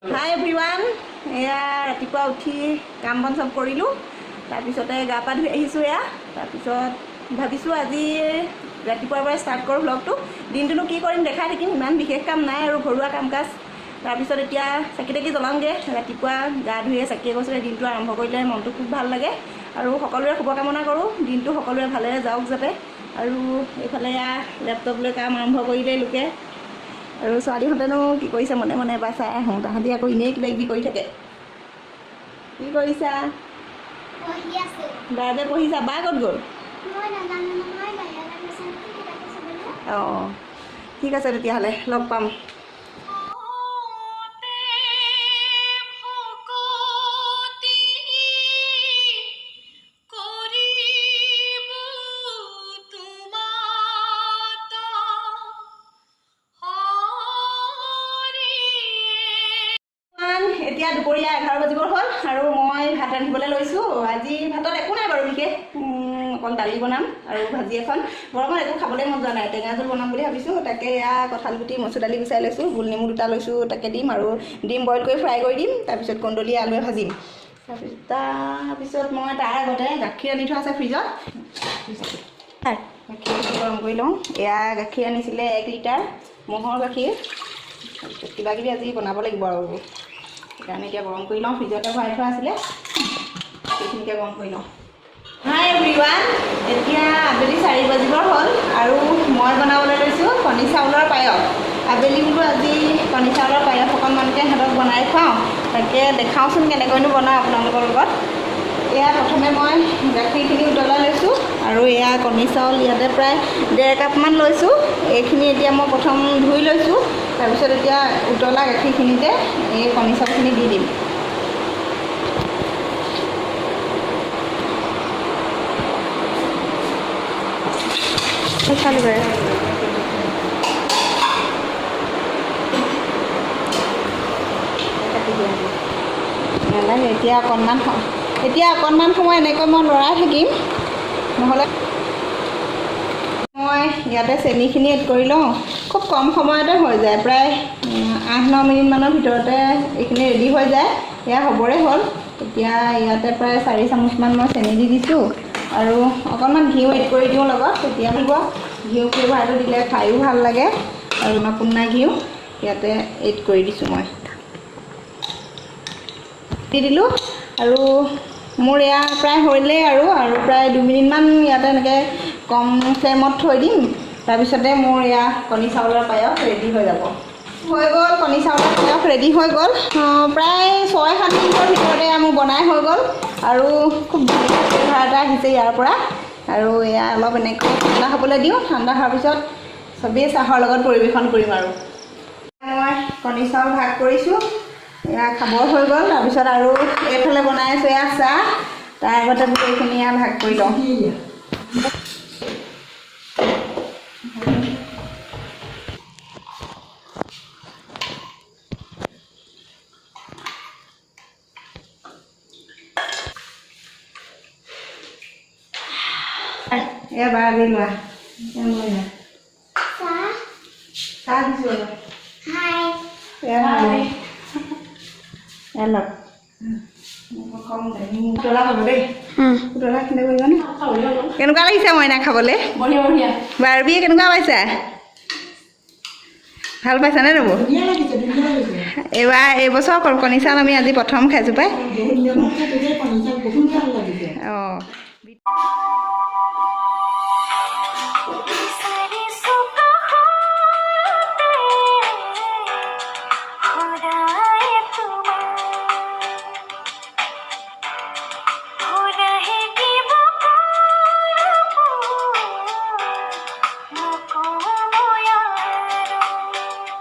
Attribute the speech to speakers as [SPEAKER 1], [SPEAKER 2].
[SPEAKER 1] হাই everyone, এয়া ৰাতিপুৱা উঠি কাম বন চব কৰিলোঁ, তাৰপিছতে গা পা ধুই আহিছোঁ। এয়া তাৰপিছত ভাবিছোঁ আজি ৰাতিপুৱাৰ পৰা ষ্টাৰ্ট কৰোঁ ভ্লগটো। দিনটোনো কি কৰিম দেখাই থাকিম, ইমান বিশেষ কাম নাই আৰু ঘৰুৱা কাম কাজ। তাৰপিছত এতিয়া চাকি তাকি জ্বলাওঁগৈ। ৰাতিপুৱা গা ধুয়ে চাকি এগছৰে দিনটো আৰম্ভ কৰিলে মনটো খুব ভাল লাগে আৰু সকলোৰে শুভকামনা কৰোঁ, দিনটো সকলোৰে ভালেৰে যাওক যাতে। আৰু এইফালে এয়া লেপটপ লৈ কাম আৰম্ভ কৰিলেই লোকে। আৰু ছোৱালীহঁতেনো কি কৰিছে মনে মনে এবাৰ চাই আহোঁ। তাহাঁতি আকৌ এনেই কিবা কিবি কৰি থাকে। কি কৰিছা? বাৰে পঢ়িছা? বা ক'ত গ'ল? অঁ, ঠিক আছে, তেতিয়াহ'লে লগ পাম। এতিয়া দুপৰীয়া 11 বাজিবৰ হ'ল আৰু মই ভাত ৰান্ধিবলৈ লৈছোঁ। আজি ভাতত একো নাই বাৰু বিশেষ, অকল দালি বনাম আৰু ভাজি এখন। গৰমত একো খাবলৈ মন যোৱা নাই, টেঙা জোল বনাম বুলি ভাবিছোঁ। তাকে এয়া কঁঠাল গুটি, মচুৰ দালি গুচাই লৈছোঁ, গোল নেমু দুটা লৈছোঁ, তাকে দিম আৰু ডিম বইল কৰি ফ্ৰাই কৰি দিম। তাৰপিছত কন্দলি আলুৱে ভাজিম। তাৰপিছত মই তাৰ আগতে গাখীৰ আনি থোৱা আছে ফ্ৰিজত, গাখীৰ গৰম কৰি লওঁ। এয়া গাখীৰ আনিছিলে 1 লিটাৰ ম'হৰ গাখীৰ। তাৰপিছত কিবা কিবি আজি বনাব লাগিব আৰু সেইকাৰণে এতিয়া গৰম কৰি লওঁ। ফ্ৰিজতে ভৰাই থোৱা আছিলে, সেইখিনিকে গৰম কৰি লওঁ। হাই এভৰিৱান, এতিয়া আবেলি 4 বাজিবৰ হ'ল আৰু মই বনাবলৈ লৈছোঁ কণী চাউলৰ পায়স। আবেলি বোলো আজি কণী চাউলৰ পায়স অকণমানকৈ সিহঁতক বনাই খুৱাওঁ, তাকে দেখাওঁচোন কেনেকৈনো বনাওঁ আপোনালোকৰ লগত। এয়া প্ৰথমে মই গাখীৰখিনি উতলাই লৈছোঁ আৰু এয়া কণী চাউল ইয়াতে প্ৰায় 1.5 কাপমান লৈছোঁ। এইখিনি এতিয়া মই প্ৰথম ধুই লৈছোঁ, তাৰপিছত এতিয়া উতলা গাখীৰখিনিতে এই কণী চাউলখিনি দি দিম। নালাগে, এতিয়া অকণমান সময় এনেকৈ মই লৰাই থাকিম, নহ'লে মই ইয়াতে চেনিখিনি এড কৰি লওঁ। খুব কম সময়তে হৈ যায়, প্ৰায় 8-9 মিনিটমানৰ ভিতৰতে এইখিনি ৰেডি হৈ যায়। এয়া হ'বৰে হ'ল। এতিয়া ইয়াতে প্ৰায় 4 চামুচমান মই চেনি দি দিছোঁ আৰু অকণমান ঘিউ এড কৰি দিওঁ লগত, তেতিয়া হ'ব। ঘিউ ফ্লেভাৰটো দিলে খায়ো ভাল লাগে। আৰু অন্নপূৰ্ণা ঘিউ ইয়াতে এড কৰি দিছোঁ, মই দি দিলোঁ। আৰু মোৰ এয়া প্ৰায় হ'লেই আৰু প্ৰায় 2 মিনিটমান ইয়াতে এনেকৈ কম ফ্লেমত থৈ দিম। তাৰপিছতে মোৰ এয়া কণী চাউলৰ পায়স ৰেডি হৈ যাব। হৈ গ'ল, কণী চাউলৰ পায়স ৰেডি হৈ গ'ল। প্ৰায় 6-7 মিনিটৰ ভিতৰতে এয়া মোৰ বনাই হৈ গ'ল আৰু খুব ধুনীয়া ফ্লেভাৰ এটা আহিছে ইয়াৰ পৰা। আৰু এয়া অলপ এনেকৈ ঠাণ্ডা হ'বলৈ দিওঁ, ঠাণ্ডা হোৱাৰ পিছত চবেই চাহৰ লগত পৰিৱেশন কৰিম। আৰু মই কণী চাউল ভাগ কৰিছোঁ, এয়া খাবৰ হৈ গ'ল। তাৰপিছত আৰু এইফালে বনাই আছোঁ এয়া চাহ। তাৰ আগতে বোলো এইখিনি এয়া ভাগ কৰি লওঁ। এয়া বাৰ লোৱা, চাহ দিছোঁ। এয়া লওক, কেনেকুৱা লাগিছে মইনা খাবলৈ? বাৰ্বিয়ে কেনেকুৱা পাইছা? ভাল পাইছানে ৰ'ব? এইবাৰ এইবছৰ কণী চাউল আমি আজি প্ৰথম খাইছোঁ পাই। অঁ।